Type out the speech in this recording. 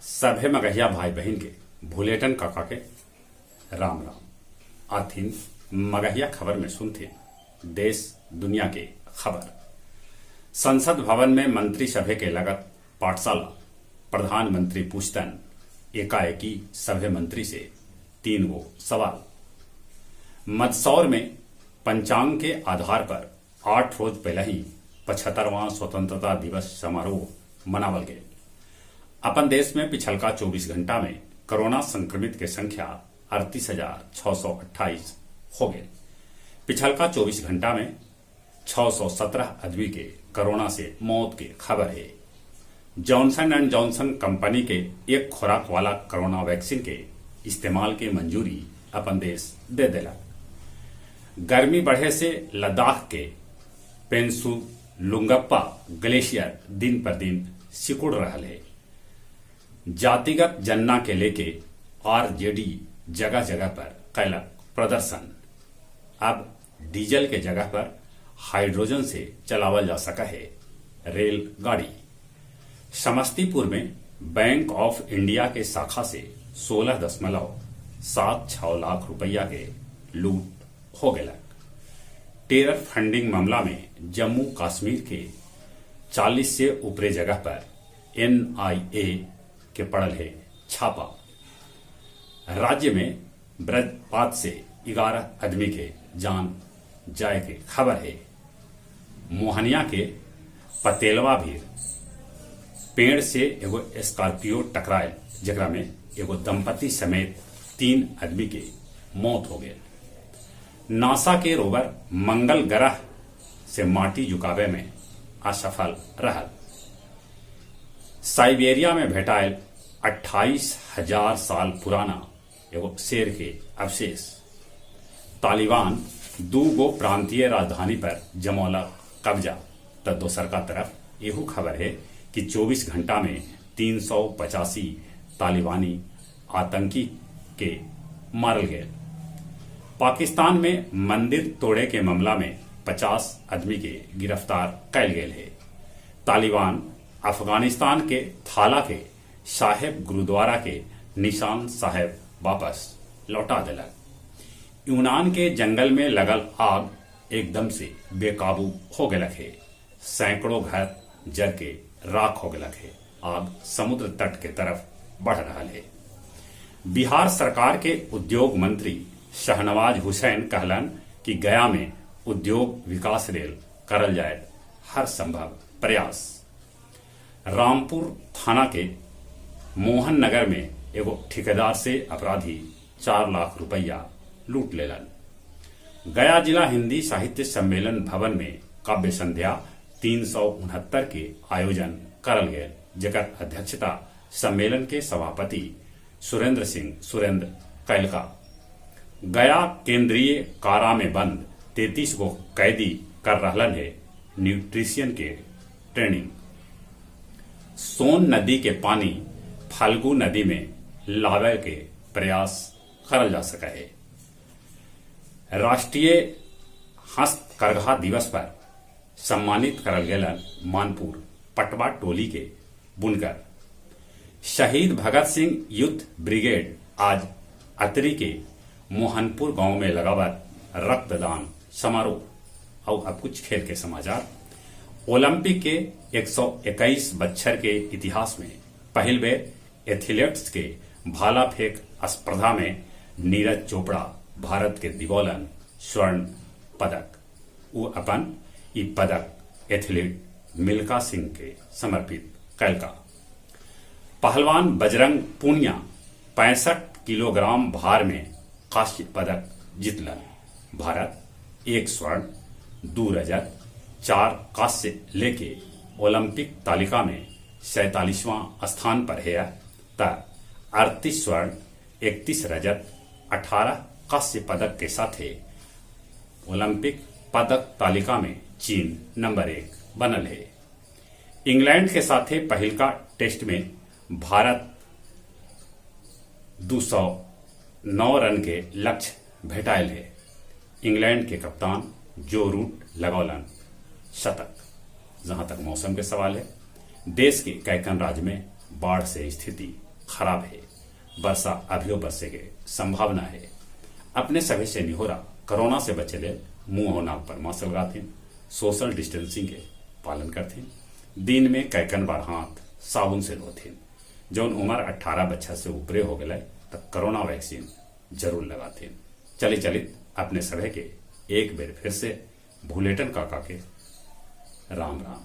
सभे मगहिया भाई बहिन के भुलेटन काका के राम राम। आथिन मगहिया खबर में सुनथिन देश दुनिया के खबर। संसद भवन में मंत्री सभे के लगत पाठशाला, प्रधानमंत्री पूछतन एकाएकी सभे मंत्री से 3 गो सवाल। मंदसौर में पंचांग के आधार पर 8 रोज पहले ही 75वां स्वतंत्रता दिवस समारोह मनावल गए। अपन देश में पिछलका 24 घंटा में कोरोना संक्रमित के संख्या 38,628 हो गए। पिछलका 24 घंटा में 617 आदमी के कोरोना से मौत के खबर है। जॉनसन एंड जॉनसन कंपनी के एक खुराक वाला कोरोना वैक्सीन के इस्तेमाल के मंजूरी अपन देश दे देला। गर्मी बढ़े से लद्दाख के पेंसुलुंगप्पा ग्लेशियर दिन पर दिन सिकुड़ रहा है। जातिगत जनना के लेके आरजेडी जगह जगह पर कैलक प्रदर्शन। अब डीजल के जगह पर हाइड्रोजन से चलावल जा सका है रेलगाड़ी। समस्तीपुर में बैंक ऑफ इंडिया के शाखा से 16.76 लाख रुपया के लूट हो गया। टेरर फंडिंग मामला में जम्मू कश्मीर के 40 से ऊपरे जगह पर एनआईए के पड़ल है छापा। राज्य में वज्रपात से 11 आदमी के जान जाए के खबर है। मोहनिया के पतेलवा भीर पेड़ से एगो स्कॉर्पियो टकरायल, जेकरा में एगो दंपति समेत 3 आदमी के मौत हो गए। नासा के रोवर मंगल ग्रह से माटी जुकावे में असफल रहल। साइबेरिया में भेटायल 28,000 साल पुराना एगो शेर के अवशेष। तालिबान 2 गो प्रांतीय राजधानी पर जमौला कब्जा। त दोसर का तरफ एहू खबर है कि 24 घंटा में 385 तालिबानी आतंकी के मारल गए। पाकिस्तान में मंदिर तोड़े के मामला में 50 आदमी के गिरफ्तार कैल गेल है। तालिबान अफगानिस्तान के थाला के साहेब गुरुद्वारा के निशान साहेब वापस लौटा दिलक। यूनान के जंगल में लगल आग एकदम से बेकाबू हो गलक है। सैकड़ों घर जर के राख हो गलक है। आग समुद्र तट के तरफ बढ़ रहा है। बिहार सरकार के उद्योग मंत्री शहनवाज हुसैन कहलन कि गया में उद्योग विकास रेल करल जाए हर संभव प्रयास। रामपुर थाना के मोहन नगर में एगो ठेकेदार से अपराधी 4 लाख रुपया लूट लेलन। गया जिला हिंदी साहित्य सम्मेलन भवन में काव्य संध्या 369 के आयोजन करल गया, जेकर अध्यक्षता सम्मेलन के सभापति सुरेंद्र सिंह सुरेंद्र कैलका। गया केंद्रीय कारा में बंद 33 गो कैदी कर रहलन है न्यूट्रिशन के ट्रेनिंग। सोन नदी के पानी फाल्गु नदी में लावे के प्रयास करल जा सका है। राष्ट्रीय हस्तकरघा दिवस पर सम्मानित करल गेलन मानपुर पटवा टोली के बुनकर। शहीद भगत सिंह युद्ध ब्रिगेड आज अतरी के मोहनपुर गांव में लगावत रक्तदान समारोह। और अब कुछ खेल के समाचार। ओलंपिक के 121 बच्छर के इतिहास में पहल बेर एथलीट्स के भाला फेंक स्पर्धा में नीरज चोपड़ा भारत के दिवौलन स्वर्ण पदक। वो अपन ई पदक एथलीट मिल्खा सिंह के समर्पित कैलका। पहलवान बजरंग पूनिया 65 किलोग्राम भार में कांस्य पदक जीतलन। भारत 1 स्वर्ण 2 रजत 4 कांस्य लेके ओलंपिक तालिका में 47वां स्थान पर है। त 38 स्वर्ण 31 रजत 18 कांस्य पदक के साथ ओलंपिक पदक तालिका में चीन नंबर 1 बनल है। इंग्लैंड के साथे पहिलका टेस्ट में भारत 209 रन के लक्ष्य भेटायल है। इंग्लैंड के कप्तान जो रूट लगौलन शतक। जहां तक मौसम के सवाल है, देश के कैकन राज्य में बाढ़ से स्थिति खराब हे। वर्षा अभियो बरसे के संभावना है। अपने सभे से निहोरा, कोरोना से बचे ले मुंह और नाक पर मास्क लगाथिन, सोशल डिस्टेंसिंग के पालन करथिन, दिन में कैकन बार हाथ साबुन से धोथिन। जौन उम्र 18 बच्छर से ऊपरे हो गए तो कोरोना वैक्सीन जरूर लगाथिन। चली चलित अपने सभे के एक बेर फिर से भूलेटन काका के राम राम।